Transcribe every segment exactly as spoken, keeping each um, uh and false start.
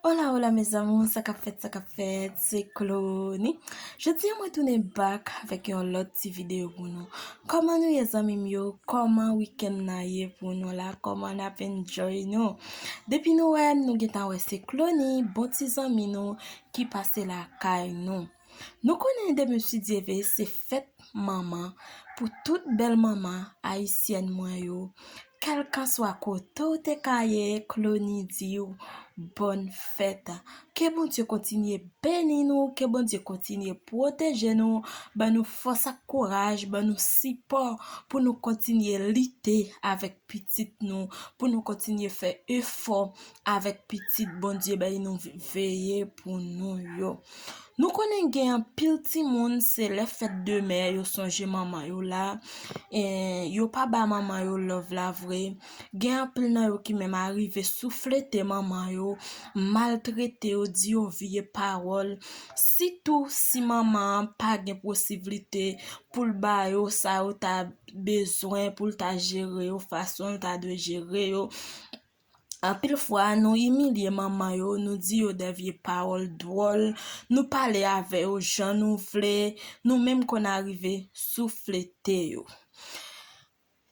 Hola, hola, mes amours, sa k ap fèt, sa k ap fèt, se Clony. Jodi a, mwen tounen back avèk yon lòt ti videyo pou nou. Kòman nou ye, zanmi m yo? Kòman wikenn nan ye pou nou la? Kòman n ap enjoy nou? Depi nou wè m, nou gentan wè se Clony, bon ti zanmi nou, ki pase lakay nou. Nou konnen demen si Dye vle se fèt manman pou tout bèl manman ayisyèn mwen yo. Kèlkanswa kote w te ka ye, Clony di w bòn fèt. Ke Bondye kontinye beni nou, ke Bondye kontinye pwoteje nou, ban nou fòs ak kouraj, ban nou sipò pou nou kontinye lite avèk pitit nou, pou nou kontinye fè efò avèk pitit Bondye bay nou, veye pou nou yo. Nou konnen gen anpil timoun, se lè fèt de mè yo sonje manman yo la. E yo pa ba manman yo love la vre. Gen anpil nan yo ki menm arive souflete manman yo, maltrete yo, di yo vye pawòl. Sitou si manman an pa gen posiblite pou l ba yo sa yo ta bezwen, pou l ta jere yo fason l ta dwe jere yo. Anpil fwa, nou imilye manman yo, nou di yo de vye pawòl dwòl, nou pale avè yo jan nou vle, nou menm konn arive souflete yo.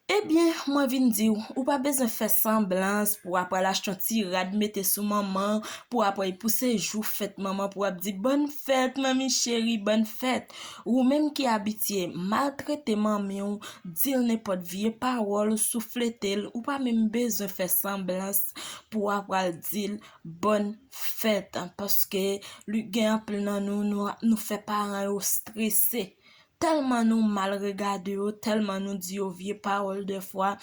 Ebyen, mwen vin di w, ou pa bezwen fè sanblans pou w ap al achte yon ti rad mete sou manman, pou w ap al pouse jou fèt manman, pou w ap di, "Bòn fèt, manmi cheri, bòn fèt." Ou menm ki abitye maltrete manmi w, di l nenpòt vye pawòl, souflete l, ou pa menm bezwen fè sanblans pou w ap al di l bòn fèt, paske li gen anpil nan nou, nou, nou fè paran yo strese. Tèlman nou mal regade yo, tèlman nou di yo vye pawòl dèfwa.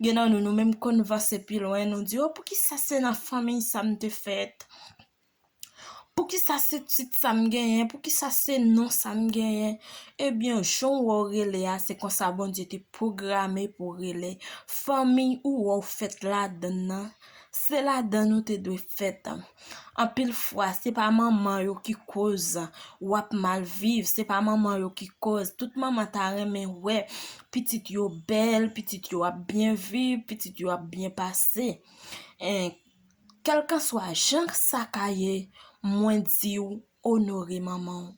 Gen nan nou, nou menm konn vanse pi lwen, nou di, "O, poukisa se nan fanmiy sa m te fèt? Poukisa se tit sa m genyen? Poukisa se non sa m genyen?" Ebyen, jan w wè w rele a, se konsa Bondye te pwograme pou w rele. Fanmiy ou wè w fèt ladann nan, se ladann ou te dwe fèt. Anpil fwa, se pa manman yo ki koz w ap mal viv, se pa manman yo ki koz. Tout manman ta renmen wè pitit yo bèl, pitit yo ap byen viv, pitit yo ap byen pase. En, kèlkanswa jan sa ka ye, mwen di w, onore manman w.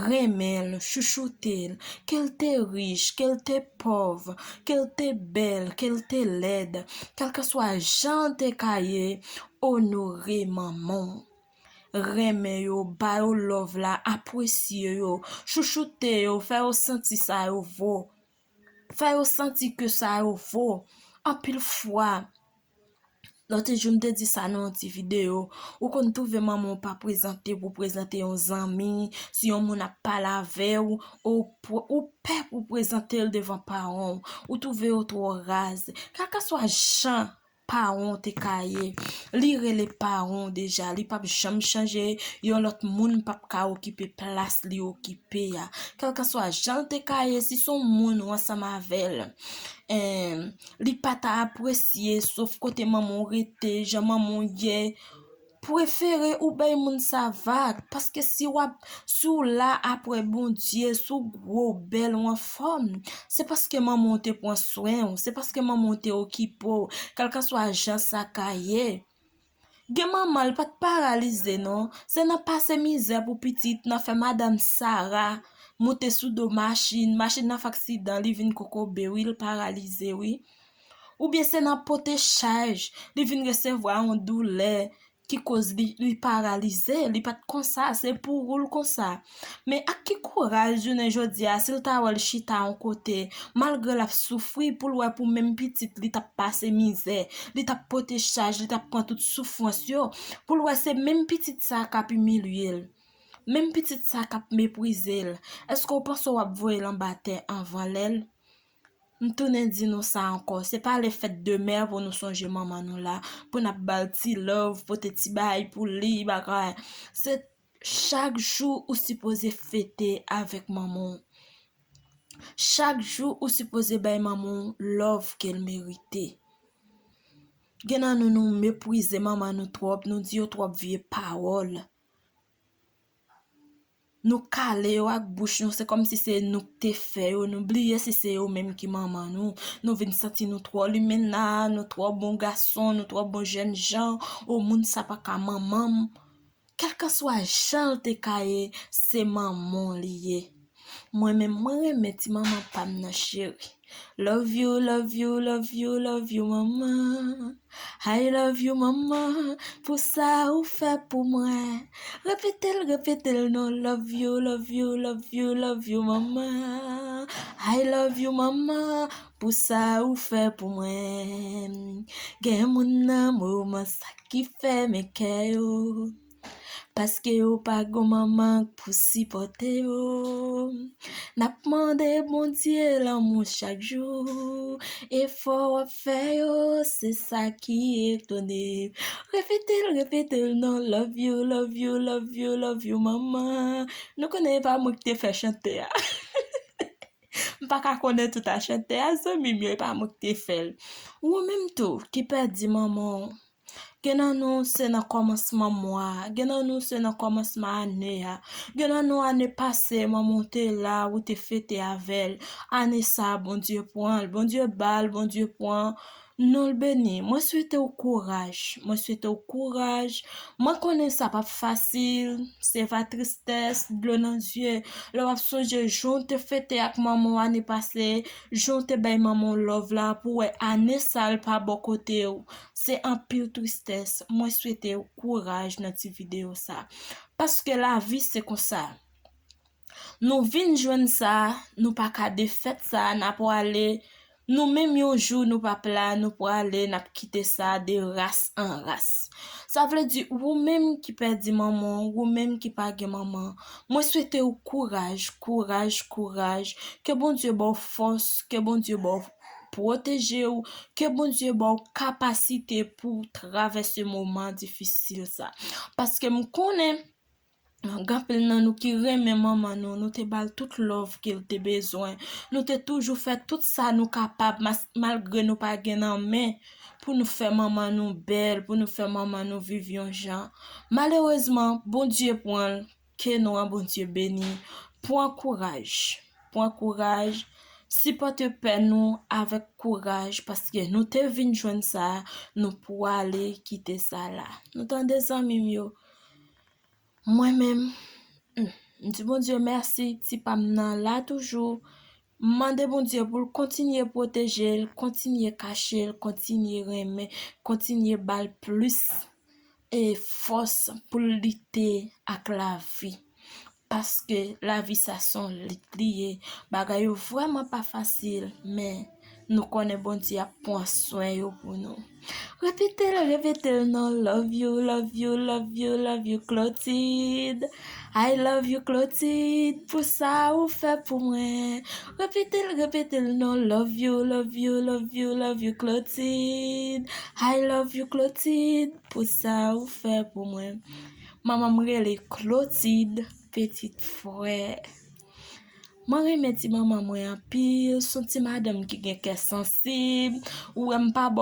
Renmen l, chouchoute l, ke l te rich, ke l te pòv, ke l te bèl, ke l te lèd, kèlkanswa jan l te ka ye, onore manman w. Renmen yo, ba yo love la, apresye yo, chouchoute yo, fè yo santi sa yo vo. Fè yo santi ke sa yo vo. Anpil fwa, lòt jou m te di sa nan yon ti videyo, ou konn twouve manman w pa prezante pou prezante yon zanmi, si yon moun ap pale avè w, ou, ou pè pou prezante l devan paran w, ou twouve yo twò raz. Kèlkanswa jan paran w te ka ye, li rele paran w deja, li p ap janm chanje, yon lòt moun p ap ka okipe plas li okipe a. Kèlkanswa jan l te ka ye, si se yon moun ou ansanm avè l, en, li pa ta apresye, sof kote manman w rete, jan manman w ye, prefere ou bay moun sa vag, paske si w ap, si w la apre Bondye, si w gwo, bèl, ou anfòm, se paske manman w te pran swen w, se paske manman w te okipe w, kèlkanswa jan sa ka ye. Gen manman, l pa t paralize, non. Se nan pase mizè pou pitit, nan fè madanm Sara moute sou do machin, machin nan fè aksidan, li vin kokobe, wi, l paralize, wi. Oubyen se nan pote chaj, li vin resevwa yon doulè ki koz li, li paralize, li pa t konsa, se pou ou l konsa. Men ak ki kouraj jounen jodi a, si l ta wè l chita yon kote, malgre l ap soufri, pou l wè pou menm pitit li t ap pase mizè, li t ap pote chaj, li t ap pran tout soufrans yo, pou l wè se menm pitit sa k ap imilye l, menm pitit sa k ap meprize l, èske w panse w ap voye l anba tè anvan lè l? M tounen di nou sa ankò, se pa lè fèt de mè pou nou sonje manman nou la, pou n ap ba l ti love, pote ti bagay pou li, bagay. Se chak jou ou sipoze fete avèk manman w. Chak jou ou sipoze bay manman w love ke l merite. Gen nan nou, nou meprize manman nou twòp, nou di yo twòp vye pawòl. Nou kale yo ak bouch nou, se kòmsi se nou k te fè yo, nou bliye si se yo menm ki manman nou. Nou vin santi nou twò limena, nou twò bon gason, nou twò bon jènjan. O, moun sa pa ka manman m. Kèlkanswa jan l te ka ye, se manman w li ye. Mwen menm, mwen renmen ti manman pa m nan, cheri. Love you, love you, love you, love you, manman. I love you, manman, pou sa ou fè pou mwen. Repete l, repete l non. Love you, love you, love you, love you, manman. I love you, manman, pou sa ou fè pou mwen. Gen moun nan moman sa ki fèmen kè yo. Paske yo pa gon manman pou sipòte yo. N ap mande Bondye lanmou chak jou. Efò w ap fè yo, se sa ki etone. Repete l, repete l non. Love you, love you, love you, love you, manman. Nou konnen e pa mwen ki te fè chante a. M pa ka konnen tout a chante a, zanmi m yo, e pa mwen ki te fè l. Ou menm tou, ki pèdi manman w. Gen nan nou, se nan kòmansman mwa a. Gen nan nou, se nan kòmansman ane a. Gen nan nou, ane pase, manman w te la, ou te fete avè l. Ane sa a, Bondye pran l. Bondye ba l, Bondye pran. Non l beni. Mwen swete w kouraj. Mwen swete w kouraj. Mwen konnen sa p ap fasil. Se va tristès, dlo nan zye. Lè w ap sonje jou w te fete ak manman w ane pase, jou w te bay manman w love la, pou w wè ane sa l pa bò kote w. Se anpil tristès. Mwen swete w kouraj nan ti videyo sa. Paske lavi se konsa. Nou vin jwenn sa, nou pa ka defèt sa, n a pwale. Nou menm yon jou nou p ap la, nou pwale, n ap kite sa de ras an ras. Sa vle di, ou menm ki pèdi manman w, ou menm ki pa gen manman, mwen swete w kouraj, kouraj, kouraj. Ke Bondye ba w fòs, ke Bondye ba w pwoteje w, ke Bondye ba w kapasite pou w travèse moman difisil sa. Paske m konnen, gen anpil nan nou ki renmen manman nou, nou te ba l tout love ke l te bezwen. Nou te toujou fè tout sa nou kapab, mas-, malgre nou pa gen nan men, pou nou fè manman nou bèl, pou nou fè manman nou viv yon jan. Malerezman, Bondye pran l, ke non an Bondye beni. Pran kouraj, pran kouraj, sipòte pè nou avèk kouraj, paske nou te vin jwenn sa, nou pwale kite sa la. Nou tande, zanmi m yo? Mwen menm, hmm, m di Bondye mèsi, ti pa m nan la toujou. M mande Bondye pou l kontinye pwoteje l, kontinye kache l, kontinye renmen, kontinye ba l plis e fòs pou l lite ak lavi. Paske lavi sa se yon lit li ye. Bagay yo vrèman pa fasil, men nou konnen Bondye ap pran swen yo pou nou. Repete l, repete l non. Love you, love you, love you, love you, Clotilde. I love you, Clotilde, pou sa ou fè pou mwen. Repete l, repete l non. Love you, love you, love you, love you, Clotilde. I love you, Clotilde, pou sa ou fè pou mwen. Manman m rele Clotilde, pitit frè. Mwen renmen ti manman mwen anpil, se yon ti madanm ki gen kè sansib. Ou wè m pa bò